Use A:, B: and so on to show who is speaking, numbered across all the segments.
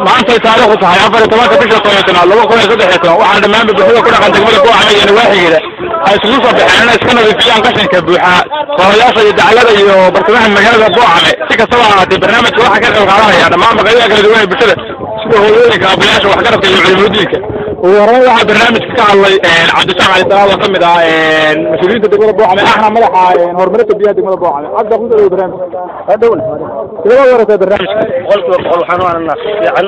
A: Maantay taariikhdu tahay 14-ka bisha 10aad 2013, waxaana dhammaanba bulshada ku dhaqan degmada Boocame iyo nawaaxigeeda ay isugu soo baxeen inay iska nadiifiyaan qashinka buuxa koorayaasha iyo dacallada iyo bartamaha magaalada Boocame. Si kastaba ahaatee, barnaamijka waxaa ka qayb qaadanaya dhammaan qaybaha kala duwan ee bulshada, sida hooyooyinka, aabayaasha, waxgaradka iyo culimudiinka. Ugu horreyn waxaa barnaamijka ka hadlay Cabdishaaq Cali Salaad oo kamid ah mas-uuliyiinta degmada Boocame, ahna madaxa horumarinta biyaha degmada Boocame. Cabdi, ku soo dhawow barnaamijka.
B: Hadhowna.
A: Sidee baad u aragtaa barnaamijka?
B: 100% waxaan u aragnaa si fiican.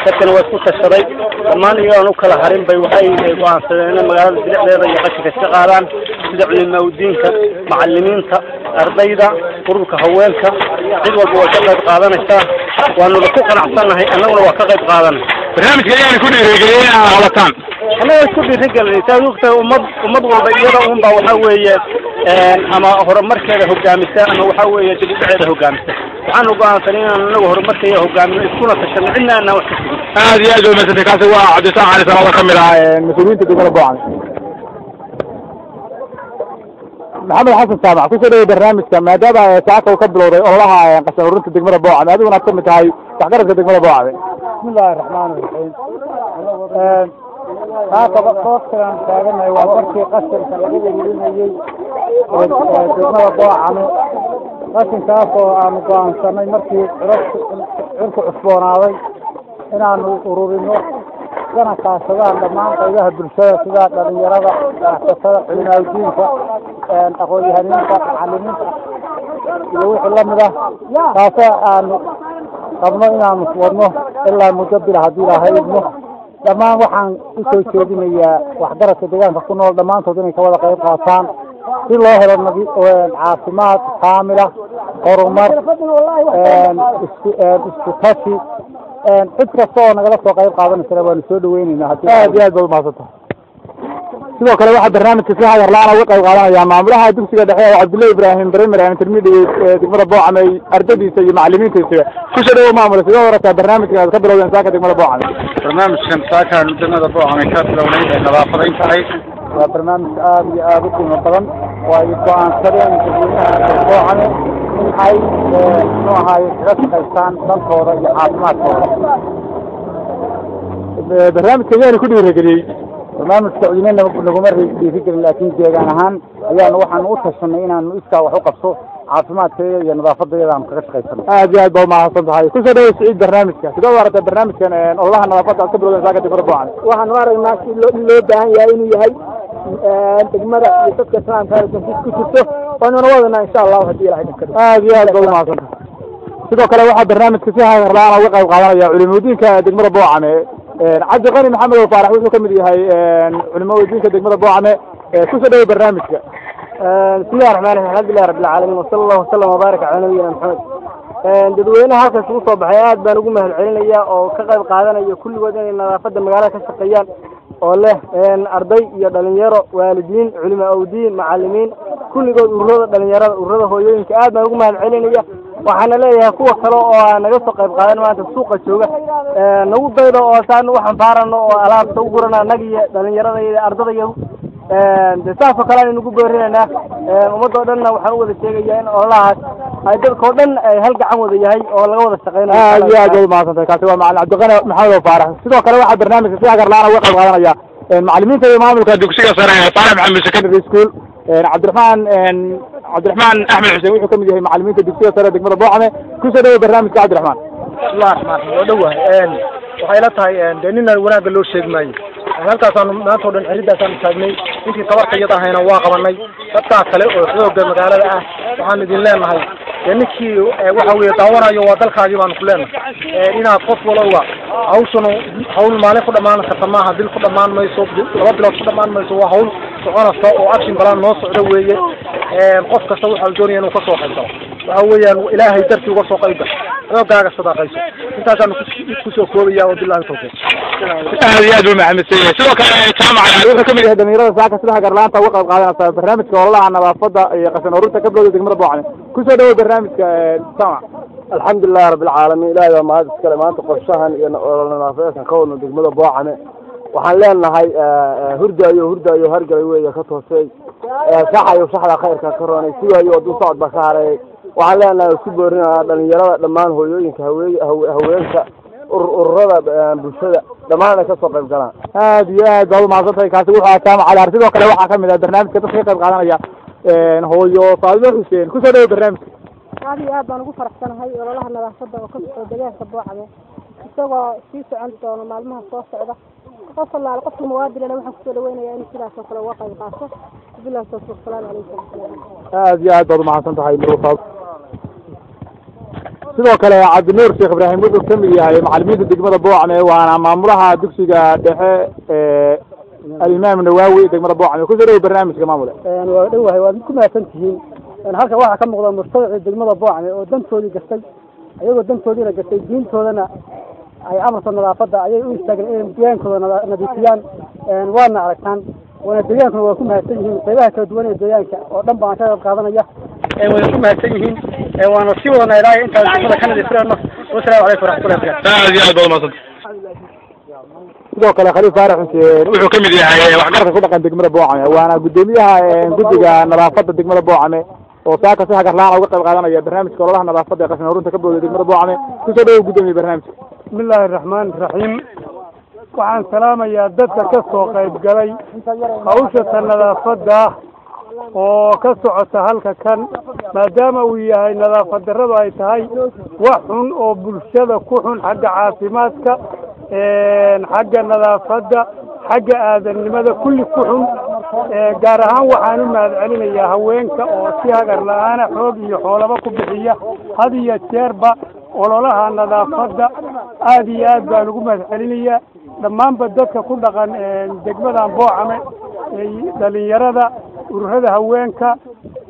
B: Dadkana waa isku tashaday dhammaan, iyagoon u kala harin bay waxay go'aansadeen inay magaalada bilicdeeda iyo qashinka iska qaadaan, sida culimaaudiinka, macalimiinta, ardayda, ururka haweenka, cid walba way ka qayb qaadanaysaa. Waanuna ku qanacsannahay, annaguna waa ka qayb qaadanay.
A: Barnaamijka ayaana ku dhiirigeliyey in aad qabataan?
B: Annaga isku dhiirigelinay. Saad ogtahay, ummad walba iyada unbaa waxa weeye ama horumarkeeda hogaamisa ama waxa weeye dib u dhaceeda hogaamisa. Waxaanu go'aansanay inaan anagu horumarkeeda hogaamino, iskuna tashano, cidna aanaan wax ka sugin.
A: Aad iyo aad bay umadsantay. Kaasi waa Cabdishaaq Cali Salaad oo kamid ah mas-uuliyiinta degmada Boocame. Maxamed Xasan Saamac, kusoo dhawow barnaamijka. Maadaama saaka uu ka bilowday ololaha qashin ururinta degmada Boocame, adiguna aad kamid tahay waxgaradka degmada Boocame.
C: Bismillahi raxmaani raxiim. Saaka goobtan taaganahay waa markii qashinka laga ururinayey degmada Boocame, qashinkaas oo aanu go'aansanay markii cirku cusboonaaday inaanu ururino, iskana kaashadaan dhammaan qaybaha bulshada, sida dhalinyarada, ganacsatada, culimaaudiinka, aqoon-yahaniinta, macalimiinta iyo wixii lamid ah, taasoo aanu qabno inaanu wadno ilaa muddo bila haddii Ilaahay idmo. Dhammaan waxaan usoo jeedinayaa waxgaradka deegaanka ku nool dhammaantood inay ka wada qayb qaataan si loo helo caafimaad kaamila, horumar, isku tashi. Cid kasta oo nagala soo qayb qaadanaysana waanu soo dhaweyneynaa haddii.
A: Aad iyo aad baad umahadsantahay. Sidoo kale waxaa barnaamijka si hagar la-aan uga qayb qaadanaya maamulaha dugsiga dhexe oo Cabdullahi Ibrahim Primary and Intermediate ee degmada Boocame, ardadiisa iyo macalimiintiisa. Kusoo dhawow, maamule. Sidee u aragtaa barnaamijkan aad ka bilowdeen saaka degmada Boocame?
D: Barnaamijkan saakaan degmada Boocame ka bilownay ee nadaafadaynta ahayd
C: waa barnaamij aada iyo aada u qiimo badan oo ay go'aansadeen dadweynaha reer Boocame in ay, muxuu ahaaye, kaga shaqaystaan dantooda iyo caafimaadkooda.
A: Barnaamijka yaana ku dhiirigeliyey?
C: Barnaamijka cidina naguma dhiirigelin, laakiin deegaan ahaan ayaanu waxaanu u tashanay inaanu iskaa wax u qabso caafimaadkayga iyo nadaafadayada aanu kaga shaqaysano.
A: Aad iyo aad baa umahadsan tahay. Kusoo dhawow, Siciid, barnaamijka. Sidee u aragtaa barnaamijkan ololaha nadaafadda aad ka bilowdeen saaka degmada Boocame?
E: Waxaanu aragnaa si loo in loo baahan yahay inuu yahay degmada iyo dadka islaamka dantiis ku jirto, waanuna wadanaa insha Allahu haddii Ilahay dhan ka dhigo.
A: Aad iyo aad baad umahadsan tahay. Sidoo kale waxaa barnaamijka si hagar la-aan uga qayb qaadanaya culimudiinka degmada Boocame. Cabdiqani Maxamed oo Faarax wuxuu kamid yahay culimudiinka degmada Boocame. Kusoo dhawow barnaamijka.
E: Bismillahi raxmaan raxiim, alxamdulilahi rabbi alcaalamiin, wasala allahu wasalam wabaarak calaa nabiyina Maxamed. Dadweynaha halkaas ugu soo baxay aad baan ugu mahad celinaya oo ka qayb qaadanaya kulligood inay nadaafadda magaalada ka shaqeeyaan, oo leh arday iyo dhalinyaro, waalidiin, culimo awdiin, macalimiin, kulligood, ururada dhalinyarada, ururada hooyooyinka, aad baan ugu mahad celinaya. Waxaana leeyahay kuwa kale oo aan naga soo qayb qaadan maanta suuqa jooga, nagu daydo oo saanu u xanfaarano oo alaabta u gurana annaga iyo dhalinyarada iyo ardadayadu. De saas oo kale aan inugu boorinaynaa. Ummadda oo dhanna waxaan u wada sheegayaa in ololahaas ay dadka oo dhan ay hal gacan wada yahay oo laga wada shaqeynayo.
A: Aad iyo aad baad umahadsantahay. Kaasi waa macalin Cabdiqani Maxamed oo Faarax. Sidoo kale waxaa barnaamijka si hagar la-aan uga qayb qaadanaya macalimiinta iyo maamulka dugsiga sare ee Saalex Maxamed Secondary School. Cabdiraxmaan Axmed Xuseen wuxuu kamid yahay macalimiinta dugsiga sare degmada Boocame. Kusoo dhawow barnaamijka, Cabdiraxmaan.
F: Bismillahi raxmaan raxiim. Waa dhowahay. Waxay la tahay dee nina wanaagga loo sheegi maayo. Halkaasaanu maanta o dhan xeridaasaanu taagnay, intii tabarta iyada ahayna waa qabanay. Dadkaa kale oo xoogga magaalada ah waxaanu idin leenahay dee ninkii waxa weeye daawanayo waa dalkaagii baanu ku leenahay inaad qof walowba hawshanu hawl maalin ku dhammaan karta maaha, bil ku dhammaan mayso, 2 bilood ku dhammaan mayso. Waa hawl soconaysa oo action plan noo socdo weeye. Qof kasta waxa uu doonaya inuu kasoo qayb galo, waxa weeyaan Ilaahay dartii uga soo qayb gal, xoogaaga sadaqayso. Intaasaanu kusoo koobaya, wabillahi tawfiiq.
A: Aad iyo aad buu mahadsan yahay. Sidoo kale Jaamac wuxuu kamid yahay dhalinyarada saaka sida hagar la-aanta uga qayb qaadanaysa barnaamijka ololaha nadaafadda iyo qashin ururinta ka bilowda degmada Boocame. Kusoo dhawow barnaamijka, Jaamac.
B: Alxamdulilahi rabbi alcaalamiin, Ilahay baa mahad iskale. Maanta qorshahan iyo olol nadaafadeedkan ka wadno degmada Boocame, waxaan leenahay hurdaayo hurdaayo hargalay weeye ka toosay, saxayo saxda khayrka ka roonay, sugaayo hadduu socod ba ka hareeyay. Waxaan leenahay isku boorinaa dhalinyarada dhammaan, hooyooyinka, haweenka.
E: Ururada bulshada dhammaan ay kasoo qayb galaan.
A: Aad iyo aad baad umahadsantahay. Kaasi wuxuu ahaa Jaamac Cali. Sidoo kale waxaa kamid ah barnaamijka dadka ka qayb qaadanaya hooyo Faadimo Xuseen. Kusoo dhawo barnaamijka.
G: Aad iyo aad baan ugu faraxsanahay ololaha nadaafadda oo ka socda deegaanka Boocame, isagoo sii socon doono maalmaha soo socda. Qof allaale qofka muwaadinana waxaan kusoo dhaweynayaa inuu sidaas oo kale uga qayb qaato. Billahi tawfiiq. Salaamu calaykum.
A: Aad iyo aad baad umahadsan tahay Murufaa. Sidoo kale Cabdinuur Sheekh Ibraahim wuxuu kamid yahay macalimiinta degmada Boocame, waana maamulaha dugsiga dhexe ee Alimaam Nawaawi degmada Boocame. Kusoo dhawo barnaamijka, maamule.
E: Waa dhowahay, waad ku mahadsan tihiin. Halkan waxaa ka muuqda mujtamacii degmada Boocame oo dantoodii gastay, ayagoo dantoodiina gastay, diintoodana ay amarto nadaafadda ayay u istaageen inay deegaankooda nadiifiyaan. Waadna aragtaan, waana deegaankuna waa ku mahadsan yihiin. Qaybaha kala duwan ee deegaanka oo dhan baan ka qayb qaadanaya, wayna ku mahadsan yihiin, waana sii wadana ilaa intaan degmada ka nadiifinayno. Wasalaamu calaykum waraxmatullahi wabarakatu.
A: Aad iyo aad baad umahadsantay. Sidoo kale Khaliif Faarax Xuseen wuxuu kamid yahay waxgaradka ku dhaqan degmada Boocame, waana guddoomiyaha guddiga nadaafadda degmada Boocame oo saaka si hagar la'aan uga qayb qaadanaya barnaamijka ololaha nadaafadda ee qashin ururinta ka booday degmada Boocame. Kusoo dhawow, guddoomiye, barnaamijka.
C: Bismillaahi raxmaani raxiim. Waxaan salaamayaa dadka ka soo qayb galay hawshata nadaafadda oo ka socota halka kan, maadaama uu yahay nadaafad darradu ay tahay wax xun oo bulshada ku xun, xagga caafimaadka, xagga nadaafadda, xagga aadannimada, kulli ku xun. Gaar ahaan waxaan u mahad celinayaa haweenka oo si hagar la'aana xoog iyo xoolaba ku bixiya had iyo jeerba ololaha nadaafadda. Aad iyo aad baan ugu mahad celinayaa dhammaanba dadka ku dhaqan degmadan Boocame, dhalinyarada, ururada haweenka,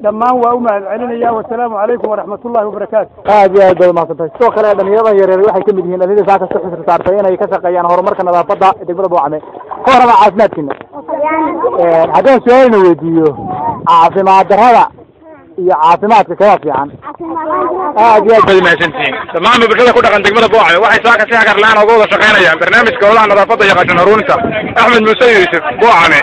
C: dhammaan waa u mahad celinaya. Wasalaamu calaykum waraxmatullahi wabarakaatu.
A: Aad iyo aad baad umahadsantahay. Sidoo kale dhalinyaradan yaryar waxay kamid yihiin dhalinyarada saaka si xisir saartay inay ka shaqeeyaan horumarka nadaafadda degmada Boocame. Ka warrama caafimaadkiina? Haddaan su-aalna weydiiyo, caafimaad darrada iyo caafimaadka kala fiican? Aad iyo aad baad umahadsantihiin. Dhammaan bulshada ku dhaqan degmada Boocame waxay saaka si hagar la'aan uga wada shaqeynayaan barnaamijka ololaha nadaafadda iyo qashin ururinta. Axmed Muuse Yuusuf, Boocame.